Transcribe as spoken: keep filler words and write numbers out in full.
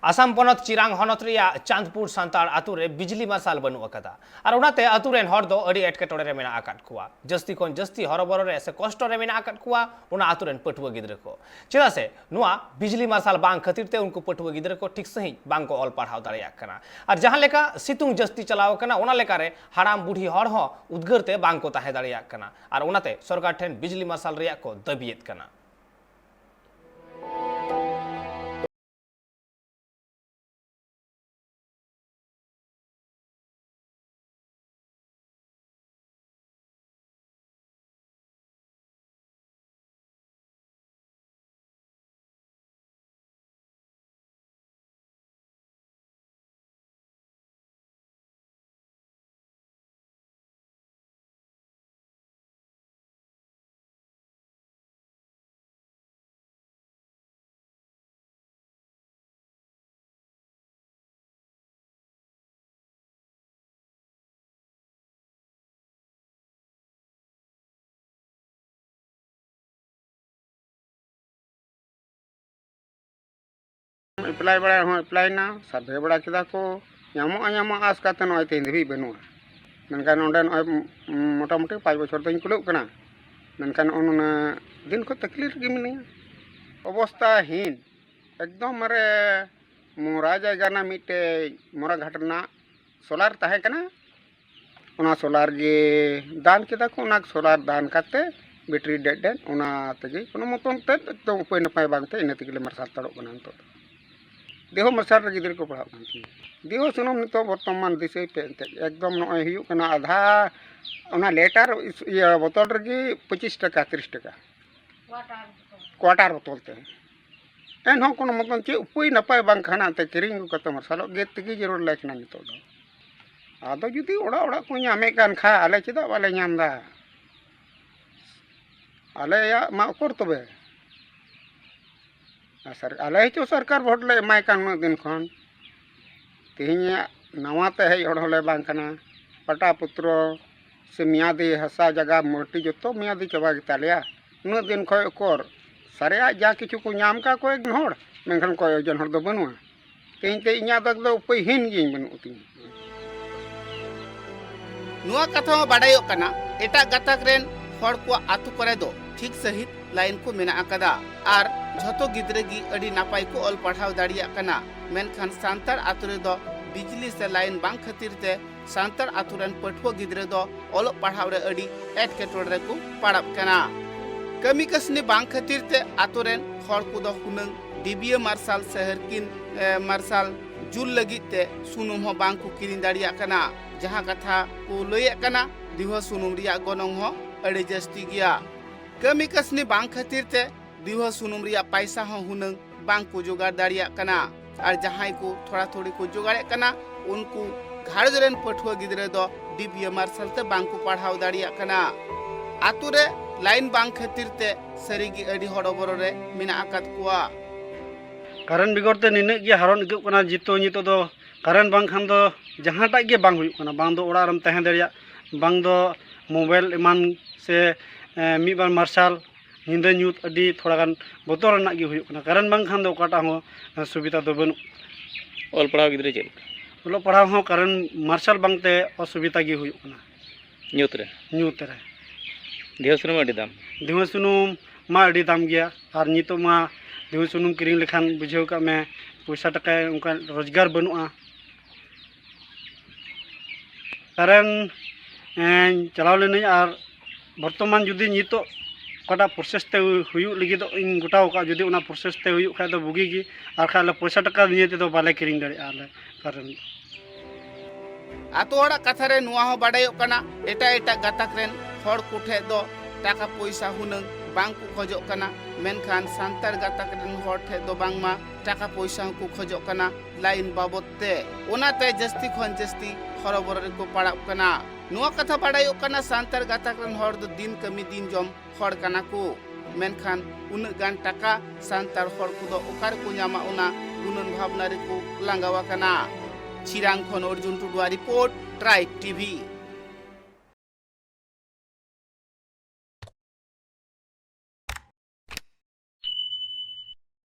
ᱟᱥᱟᱢ ᱯᱚᱱᱚᱛ ᱪᱤᱨᱟᱝ ᱦᱚᱱᱚᱛ ᱨᱮᱭᱟᱜ ᱪᱟᱸᱫᱽᱯᱩᱨ ᱥᱟᱱᱛᱟᱲ ᱟᱛᱳ ᱨᱮ ᱵᱤᱡᱽᱞᱤ ᱢᱟᱨᱥᱟᱞ ᱵᱟᱹᱱᱩᱜ ᱟᱠᱟᱫᱟ᱾ ᱟᱨ ᱚᱱᱟᱛᱮ ᱟᱛᱳ ᱨᱮᱱ ᱦᱚᱲ ᱫᱚ ᱟᱹᱰᱤ ᱮᱴᱠᱮᱴᱚᱬᱮ ᱨᱮ ᱢᱮᱱᱟᱜ ᱟᱠᱟᱫ ᱠᱚᱣᱟ᱾ ᱡᱟᱹᱥᱛᱤ ᱠᱷᱚᱱ ᱡᱟᱹᱥᱛᱤ ᱦᱚᱨᱚᱵᱚᱨᱚ ᱨᱮ ᱥᱮ ᱠᱚᱥᱴᱚ ᱨᱮ ᱢᱮᱱᱟᱜ ᱟᱠᱟᱫ ᱠᱚᱣᱟ ᱚᱱᱟ ᱟᱛᱳ ᱨᱮᱱ ᱯᱟᱹᱴᱷᱩᱣᱟᱹ ᱜᱤᱫᱽᱨᱟᱹ ᱠᱚ᱾ ᱪᱮᱫᱟᱜ ᱥᱮ ᱱᱚᱣᱟ ᱵᱤᱡᱽᱞᱤ ᱢᱟᱨᱥᱟᱞ ᱵᱟᱝ ᱠᱷᱟᱹᱛᱤᱨ ᱛᱮ ᱩᱱᱠᱩ ᱯᱟᱹᱴᱷᱩᱣᱟᱹ ᱜᱤᱫᱽᱨᱟᱹ ᱠᱚ ᱴᱷᱤᱠ ᱥᱟᱺᱦᱤᱡ ᱵᱟᱝ ᱠᱚ ᱚᱞ ᱯᱟᱲᱦᱟᱣ ᱫᱟᱲᱮᱭᱟᱜ ᱠᱟᱱᱟ᱾ ᱟᱨ ᱡᱟᱦᱟᱸ ᱞᱮᱠᱟ ᱥᱤᱛᱩᱝ ᱡᱟᱹᱥᱛᱤ ᱪᱟᱞᱟᱣ ᱟᱠᱟᱱᱟ, ᱚᱱᱟ ᱞᱮᱠᱟᱨᱮ ᱦᱟᱲᱟᱢ ᱵᱩᱰᱷᱤ ᱦᱚᱲ ᱦᱚᱸ ᱩᱫᱽᱜᱟᱹᱨ ᱛᱮ ᱵᱟᱝ ᱠᱚ ᱛᱟᱦᱮᱸ ᱫᱟᱲᱮᱭᱟᱜ ᱠᱟᱱᱟ᱾ ᱟᱨ ᱚᱱᱟᱛᱮ ᱥᱚᱨᱠᱟᱨ ᱴᱷᱮᱱ ᱵᱤᱡᱽᱞᱤ ᱢᱟᱨᱥᱟᱞ ᱨᱮᱭᱟᱜ ᱠᱚ ᱫᱟᱹᱵᱤᱭᱮᱫ ᱠᱟᱱᱟ᱾ ᱮᱯᱞᱟᱭ ᱵᱟᱲᱟ ᱦᱚᱸ ᱮᱯᱞᱟᱭ ᱮᱱᱟ, ᱥᱟᱨᱵᱷᱮ ᱵᱟᱲᱟ ᱠᱮᱫᱟ ᱠᱚ, ᱧᱟᱢᱚᱜᱼᱟ ᱧᱟᱢᱚᱜᱼᱟ ᱟᱥ ᱠᱟᱛᱮ ᱱᱚᱜᱼᱚᱭ ᱛᱮᱦᱮᱧ ᱫᱷᱟᱹᱵᱤᱡ ᱵᱟᱹᱱᱩᱜᱼᱟ᱾ ᱢᱮᱱᱠᱷᱟᱱ ᱱᱚᱰᱮ ᱱᱚᱜᱼᱚᱭ ᱢᱚᱴᱟᱢᱩᱴᱤ ᱯᱟᱸᱪ ᱵᱚᱪᱷᱚᱨ ᱫᱚᱧ ᱠᱩᱞᱟᱹᱜ ᱠᱟᱱᱟ, ᱢᱮᱱᱠᱷᱟᱱ ᱱᱚᱜᱼᱚ ᱱᱩᱱᱟᱹᱜ ᱫᱤᱱ ᱠᱷᱚᱱ ᱛᱟᱹᱠᱞᱤᱯ ᱨᱮᱜᱮ ᱢᱤᱱᱟᱹᱧᱟ᱾ ᱚᱵᱚᱥᱛᱟᱦᱤᱱ, ᱮᱠᱫᱚᱢ ᱢᱟᱨᱮ ᱢᱚᱨᱟ ᱡᱟᱭᱜᱟ ᱨᱮᱱᱟᱜ ᱢᱤᱫᱴᱮᱡ ᱢᱚᱨᱟ ᱜᱷᱟᱴ ᱨᱮᱱᱟᱜ ᱥᱳᱞᱟᱨ ᱛᱟᱦᱮᱸ ᱠᱟᱱᱟ, ᱚᱱᱟ ᱥᱳᱞᱟᱨ ᱜᱮ ᱫᱟᱱ ᱠᱮᱫᱟ ᱠᱚ᱾ ᱚᱱᱟ ᱥᱳᱞᱟᱨ ᱫᱟᱱ ᱠᱟᱛᱮ ᱵᱮᱴᱨᱤ ᱰᱮᱰ ᱰᱮᱰ ᱚᱱᱟ ᱛᱮᱜᱮ ᱠᱳᱱᱳ ᱢᱚᱛᱚᱱ ᱛᱮ ᱮᱠᱫᱚᱢ ᱩᱯᱟᱹᱭ ᱱᱟᱯᱟᱭ ᱵᱟᱝ ᱛᱮ ᱤᱱᱟᱹ ᱛᱮᱜᱮ ᱞᱮ ᱢᱟᱨᱥᱟᱞ ᱦᱟᱛᱟᱲᱚᱜ ᱠᱟᱱᱟ ᱱᱤᱛᱚᱜ ᱫᱚ᱾ ᱫᱮᱦᱳ ᱢᱟᱨᱥᱟᱞ ᱨᱮ ᱜᱤᱫᱽᱨᱟᱹ ᱠᱚ ᱯᱟᱲᱦᱟᱜ ᱠᱟᱱ ᱛᱤᱧᱟ᱾ ᱫᱮᱦᱳ ᱥᱩᱱᱩᱢ ᱱᱤᱛᱚᱜ ᱵᱚᱨᱛᱚᱢᱟᱱ ᱫᱤᱥᱟᱹᱭ ᱯᱮ ᱮᱱᱛᱮᱫ, ᱮᱠᱫᱚᱢ ᱱᱚᱜᱼᱚᱭ ᱦᱩᱭᱩᱜ ᱠᱟᱱᱟ ᱟᱫᱷᱟ, ᱚᱱᱟ ᱞᱮᱴᱟᱨ ᱤᱭᱟᱹ ᱵᱚᱛᱚᱞ ᱨᱮᱜᱮ ᱯᱚᱸᱪᱤᱥ ᱴᱟᱠᱟ, ᱛᱤᱨᱤᱥ ᱴᱟᱠᱟ᱾ ᱠᱚᱣᱟᱴᱟᱨ ᱵᱚᱛᱚᱞ ᱛᱮ᱾ ᱮᱱᱦᱚᱸ ᱠᱳᱱᱳ ᱢᱚᱛᱚᱱ ᱪᱮᱫ ᱩᱯᱟᱹᱭ ᱱᱟᱯᱟᱭ ᱵᱟᱝ ᱠᱷᱟᱱ ᱛᱮ ᱠᱤᱨᱤᱧ ᱟᱹᱜᱩ ᱠᱟᱛᱮ ᱢᱟᱨᱥᱟᱞᱚᱜ ᱜᱮ ᱛᱮᱜᱮ ᱡᱟᱹᱨᱩᱲ ᱞᱮ ᱠᱟᱱᱟ ᱱᱤᱛᱚᱜ ᱫᱚ᱾ ᱟᱫᱚ ᱡᱩᱫᱤ ᱚᱲᱟᱜ ᱚᱲᱟᱜ ᱠᱚ ᱧᱟᱢᱮᱫ ᱠᱟᱱ ᱠᱷᱟᱡ, ᱟᱞᱮ ᱪᱮᱫᱟᱜ ᱵᱟᱞᱮ ᱧᱟᱢ ᱮᱫᱟ? ᱟᱞᱮᱭᱟᱜ ᱢᱟ ᱚᱠᱚᱨ ᱛᱚᱵᱮ? ᱟᱨ ᱥᱟᱨ-, ᱟᱞᱮ ᱦᱚᱪᱚ ᱥᱚᱨᱠᱟᱨ ᱵᱷᱳᱴ ᱞᱮ ᱮᱢᱟᱭ ᱠᱟᱱ ᱩᱱᱟᱹᱜ ᱫᱤᱱ ᱠᱷᱚᱱ᱾ ᱛᱮᱦᱮᱧᱟᱜ ᱱᱟᱣᱟ ᱛᱮ ᱦᱮᱡ ᱦᱚᱲ ᱦᱚᱸᱞᱮ ᱵᱟᱝ ᱠᱟᱱᱟ᱾ ᱯᱟᱴᱟ ᱯᱩᱛᱨᱚ ᱥᱮ ᱢᱮᱭᱟᱫᱤ ᱦᱟᱥᱟ ᱡᱟᱭᱜᱟ ᱢᱟᱹᱴᱤ ᱡᱚᱛᱚ ᱢᱮᱭᱟᱫᱤ ᱪᱟᱵᱟ ᱜᱮᱛᱟᱞᱮᱭᱟ᱾ ᱩᱱᱟᱹᱜ ᱫᱤᱱ ᱠᱷᱚᱱ ᱚᱠᱚᱨ ᱥᱟᱨᱮᱭᱟᱜ ᱡᱟ ᱠᱤᱪᱷᱩ ᱠᱚ ᱧᱟᱢ ᱠᱟᱜ ᱠᱚᱭᱮᱠ ᱦᱚᱲ, ᱢᱮᱱᱠᱷᱟᱱ ᱠᱚᱭᱮᱠ ᱡᱚᱱ ᱦᱚᱲ ᱫᱚ ᱵᱟᱹᱱᱩᱜᱼᱟ᱾ ᱛᱮᱦᱮᱧ ᱛᱮ ᱤᱧᱟᱹᱜ ᱫᱚ ᱮᱠᱫᱚᱢ ᱩᱯᱟᱹᱭᱦᱤᱱ ᱜᱤᱧ ᱵᱟᱹᱱᱩᱜ ᱛᱤᱧᱟ᱾ ᱱᱚᱣᱟ ᱠᱟᱛᱷᱟ ᱦᱚᱸ ᱵᱟᱰᱟᱭᱚᱜ ᱠᱟᱱᱟ, ᱮᱴᱟᱜ ᱜᱟᱛᱟᱠ ᱨᱮᱱ ᱦᱚᱲ ᱠᱚᱣᱟᱜ ᱟᱹᱛᱩ ᱠᱚᱨᱮ ᱫᱚ ᱴᱷᱤᱠ ᱥᱟᱹᱦᱤᱡ ᱞᱟᱭᱤᱱ ᱠᱚ ᱢᱮᱱᱟᱜ ᱟᱠᱟᱫᱟ ᱟᱨ ᱡᱷᱚᱛᱚ ᱜᱤᱫᱽᱨᱟᱹ ᱜᱮ ᱟᱹᱰᱤ ᱱᱟᱯᱟᱭ ᱠᱚ ᱚᱞ ᱯᱟᱲᱦᱟᱣ ᱫᱟᱲᱮᱭᱟᱜ ᱠᱟᱱᱟ᱾ ᱢᱮᱱᱠᱷᱟᱱ ᱥᱟᱱᱛᱟᱲ ᱟᱹᱛᱩ ᱨᱮᱫᱚ ᱵᱤᱡᱽᱞᱤ ᱥᱮ ᱞᱟᱭᱤᱱ ᱵᱟᱝ ᱠᱷᱟᱹᱛᱤᱨ ᱛᱮ ᱥᱟᱱᱛᱟᱲ ᱟᱹᱛᱩ ᱨᱮᱱ ᱯᱟᱹᱴᱷᱩᱣᱟᱹ ᱜᱤᱫᱽᱨᱟᱹ ᱫᱚ ᱚᱞᱚᱜ ᱯᱟᱲᱦᱟᱣ ᱨᱮ ᱟᱹᱰᱤ ᱮᱴᱠᱮᱴᱚᱬᱮ ᱨᱮᱠᱚ ᱯᱟᱲᱟᱜ ᱠᱟᱱᱟ᱾ ᱠᱟᱹᱢᱤ ᱠᱟᱹᱥᱱᱤ ᱵᱟᱝ ᱠᱷᱟᱹᱛᱤᱨ ᱛᱮ ᱟᱹᱛᱩ ᱨᱮᱱ ᱦᱚᱲ ᱠᱚᱫᱚ ᱦᱩᱱᱟᱹᱝ ᱰᱤᱵᱤᱭᱟᱹ ᱢᱟᱨᱥᱟᱞ ᱥᱮ ᱦᱟᱨᱠᱤᱱ, ᱮ, ᱢᱟᱨᱥᱟᱞ ᱡᱩᱞ ᱞᱟᱹᱜᱤᱫ ᱛᱮ ᱥᱩᱱᱩᱢ ᱦᱚᱸ ᱵᱟᱝ ᱠᱚ ᱠᱤᱨᱤᱧ ᱫᱟᱲᱮᱭᱟᱜ ᱠᱟᱱᱟ᱾ ᱡᱟᱦᱟᱸ ᱠᱟᱛᱷᱟ ᱠᱚ ᱞᱟᱹᱭᱮᱫ ᱠᱟᱱᱟ, ᱫᱤᱣᱦᱟᱹ ᱥᱩᱱᱩᱢ ᱨᱮᱭᱟᱜ ᱜᱚᱱᱚᱝ ᱦᱚᱸ ᱟᱹᱰᱤ ᱡᱟᱹᱥᱛᱤ ᱜᱮᱭᱟ᱾ ᱠᱟᱹᱢᱤ ᱠᱟᱹᱥᱱᱤ ᱵᱟᱝ ᱠᱷᱟᱹᱛᱤᱨ ᱛᱮ ᱫᱤᱣᱦᱟᱹ ᱥᱩᱱᱩᱢ ᱨᱮᱭᱟᱜ ᱯᱟᱭᱥᱟ ᱦᱚᱸ ᱦᱩᱱᱟᱹᱝ ᱵᱟᱝ ᱠᱚ ᱡᱚᱜᱟᱲ ᱫᱟᱲᱮᱭᱟᱜ ᱠᱟᱱᱟ᱾ ᱟᱨ ᱡᱟᱦᱟᱸᱭ ᱠᱚ ᱛᱷᱚᱲᱟ ᱛᱷᱚᱲᱤ ᱠᱚ ᱡᱚᱜᱟᱲᱮᱫ ᱠᱟᱱᱟ, ᱩᱱᱠᱩ ᱜᱷᱟᱨᱚᱸᱡᱽ ᱨᱮᱱ ᱯᱟᱹᱴᱷᱩᱣᱟᱹ ᱜᱤᱫᱽᱨᱟᱹ ᱫᱚ ᱰᱤᱵᱤᱭᱟᱹ ᱢᱟᱨᱥᱟᱞ ᱛᱮ ᱵᱟᱝ ᱠᱚ ᱯᱟᱲᱦᱟᱣ ᱫᱟᱲᱮᱭᱟᱜ ᱠᱟᱱᱟ᱾ ᱟᱛᱳ ᱨᱮ ᱞᱟᱭᱤᱱ ᱵᱟᱝ ᱠᱷᱟᱹᱛᱤᱨ ᱛᱮ ᱥᱟᱹᱨᱤᱜᱮ ᱟᱹᱰᱤ ᱦᱚᱨᱚᱵᱚᱨᱚ ᱨᱮ ᱢᱮᱱᱟᱜ ᱟᱠᱟᱫ ᱠᱚᱣᱟ᱾ ᱠᱟᱨᱮᱱᱴ ᱵᱮᱜᱚᱨ ᱛᱮ ᱱᱤᱱᱟᱹᱜ ᱜᱮ ᱦᱟᱨᱚᱱ ᱟᱹᱭᱠᱟᱹᱜ ᱠᱟᱱᱟ, ᱡᱮᱦᱮᱛᱩ ᱱᱤᱛᱚᱜ ᱫᱚ ᱠᱟᱨᱮᱱᱴ ᱵᱟᱝᱠᱷᱟᱱ ᱫᱚ ᱡᱟᱦᱟᱸᱴᱟᱜ ᱜᱮ ᱵᱟᱝ ᱦᱩᱭᱩᱜ ᱠᱟᱱᱟ, ᱵᱟᱝ ᱫᱚ ᱚᱲᱟᱜ ᱨᱮᱢ ᱛᱟᱦᱮᱸ ᱫᱟᱲᱮᱭᱟᱜ, ᱵᱟᱝ ᱫᱚ ᱢᱳᱵᱟᱭᱤᱞ ᱮᱢᱟᱱ ᱥᱮ, ᱮ, ᱢᱤᱫ ᱵᱟᱨ ᱢᱟᱨᱥᱟᱞ ᱧᱤᱫᱟᱹ ᱧᱩᱛ ᱟᱹᱰᱤ ᱛᱷᱚᱲᱟ ᱜᱟᱱ ᱵᱚᱛᱚᱨ ᱨᱮᱱᱟᱜ ᱜᱮ ᱦᱩᱭᱩᱜ ᱠᱟᱱᱟ᱾ ᱠᱟᱨᱮᱱᱴ ᱵᱟᱝᱠᱷᱟᱱ ᱫᱚ ᱚᱠᱟᱴᱟᱜ ᱦᱚᱸ, ᱮ, ᱥᱩᱵᱤᱫᱷᱟ ᱫᱚ ᱵᱟᱹᱱᱩᱜ᱾ ᱚᱞ ᱯᱟᱲᱦᱟᱣ ᱜᱤᱫᱽᱨᱟᱹ ᱪᱮᱫ ᱞᱮᱠᱟ? ᱚᱞᱚᱜ ᱯᱟᱲᱦᱟᱣ ᱦᱚᱸ ᱠᱟᱨᱮᱱᱴ ᱢᱟᱨᱥᱟᱞ ᱵᱟᱝᱛᱮ ᱚᱥᱩᱵᱤᱫᱷᱟ ᱜᱮ ᱦᱩᱭᱩᱜ ᱠᱟᱱᱟ᱾ ᱧᱩᱛ ᱨᱮ? ᱧᱩᱛ ᱨᱮ᱾ ᱫᱷᱤᱣᱟᱹ ᱥᱩᱱᱩᱢ ᱟᱹᱰᱤ ᱫᱟᱢ᱾ ᱫᱷᱤᱣᱟᱹ ᱥᱩᱱᱩᱢ ᱢᱟ ᱟᱹᱰᱤ ᱫᱟᱢ ᱜᱮᱭᱟ, ᱟᱨ ᱱᱤᱛᱚᱜ ᱢᱟ ᱫᱷᱤᱣᱟᱹ ᱥᱩᱱᱩᱢ ᱠᱤᱨᱤᱧ ᱞᱮᱠᱷᱟᱱ ᱵᱩᱡᱷᱟᱹᱣ ᱠᱟᱜ ᱢᱮ ᱯᱚᱭᱥᱟ ᱴᱟᱠᱟ ᱚᱱᱠᱟ ᱨᱳᱡᱽᱜᱟᱨ ᱵᱟᱹᱱᱩᱜᱼᱟ᱾ ᱠᱟᱨᱮᱱᱴ, ᱮᱸ, ᱪᱟᱞᱟᱣ ᱞᱮᱱᱟᱹᱧ, ᱟᱨ ᱵᱚᱨᱛᱚᱢᱟᱱ ᱡᱩᱫᱤ ᱱᱤᱛᱚᱜ ᱚᱠᱟᱴᱟᱜ ᱯᱨᱚᱥᱮᱥ ᱛᱮ ᱦᱩᱭᱩᱜ ᱞᱟᱹᱜᱤᱫᱚᱜ ᱤᱧ ᱜᱚᱴᱟᱣ ᱟᱠᱟᱫ, ᱡᱩᱫᱤ ᱚᱱᱟ ᱯᱨᱚᱥᱮᱥ ᱛᱮ ᱦᱩᱭᱩᱜ ᱠᱷᱟᱡ ᱫᱚ ᱵᱩᱜᱤ ᱜᱮ, ᱟᱨ ᱠᱷᱟᱡ ᱟᱞᱮ ᱯᱚᱭᱥᱟ ᱴᱟᱠᱟ ᱱᱤᱭᱮ ᱛᱮᱫᱚ ᱵᱟᱞᱮ ᱠᱤᱨᱤᱧ ᱫᱟᱲᱮᱭᱟᱜᱼᱟ ᱟᱞᱮ ᱠᱟᱨᱮᱱᱴ᱾ ᱟᱛᱳ ᱦᱚᱲᱟᱜ ᱠᱟᱛᱷᱟ ᱨᱮ ᱱᱚᱣᱟ ᱦᱚᱸ ᱵᱟᱰᱟᱭᱚᱜ ᱠᱟᱱᱟ, ᱮᱴᱟᱜ ᱮᱴᱟᱜ ᱜᱟᱛᱟᱠ ᱨᱮᱱ ᱦᱚᱲ ᱠᱚ ᱴᱷᱮᱡ ᱫᱚ ᱴᱟᱠᱟ ᱯᱚᱭᱥᱟ ᱦᱩᱱᱟᱹᱝ ᱵᱟᱝ ᱠᱚ ᱠᱷᱚᱡᱚᱜ ᱠᱟᱱᱟ, ᱢᱮᱱᱠᱷᱟᱱ ᱥᱟᱱᱛᱟᱲ ᱜᱟᱛᱟᱠ ᱨᱮᱱ ᱦᱚᱲ ᱴᱷᱮᱡ ᱫᱚ ᱵᱟᱝᱢᱟ ᱴᱟᱠᱟ ᱯᱚᱭᱥᱟ ᱦᱚᱸᱠᱚ ᱠᱷᱚᱡᱚᱜ ᱠᱟᱱᱟ ᱞᱟᱭᱤᱱ ᱵᱟᱵᱚᱫ ᱛᱮ᱾ ᱚᱱᱟᱛᱮ ᱡᱟᱹᱥᱛᱤ ᱠᱷᱚᱱ ᱡᱟᱹᱥᱛᱤ ᱦᱚᱨᱚᱵᱚᱨᱚ ᱨᱮᱠᱚ ᱯᱟᱲᱟᱜ ᱠᱟᱱᱟ᱾ ᱱᱚᱣᱟ ᱠᱟᱛᱷᱟ ᱵᱟᱰᱟᱭᱚᱜ ᱠᱟᱱᱟ, ᱥᱟᱱᱛᱟᱲ ᱜᱟᱛᱟᱠ ᱨᱮᱱ ᱦᱚᱲ ᱫᱚ ᱫᱤᱱ ᱠᱟᱹᱢᱤ ᱫᱤᱱ ᱡᱚᱢ ᱦᱚᱲ ᱠᱟᱱᱟ ᱠᱚ, ᱢᱮᱱᱠᱷᱟᱱ ᱩᱱᱟᱹᱜ ᱜᱟᱱ ᱴᱟᱠᱟ ᱥᱟᱱᱛᱟᱲ ᱦᱚᱲ ᱠᱚᱫᱚ ᱚᱠᱟ ᱨᱮᱠᱚ ᱧᱟᱢᱟ, ᱚᱱᱟ ᱜᱩᱱᱟᱹᱱ ᱵᱷᱟᱵᱽᱱᱟ ᱨᱮᱠᱚ ᱞᱟᱸᱜᱟᱣ ᱟᱠᱟᱱᱟ᱾ ᱪᱷᱤᱨᱟᱝ ᱠᱷᱚᱱ ᱚᱨᱡᱩᱱ ᱴᱩᱰᱩᱣᱟᱜ ᱨᱤᱯᱳᱨᱴ, ᱴᱨᱟᱭᱤᱵᱽ ᱴᱤᱵᱷᱤ᱾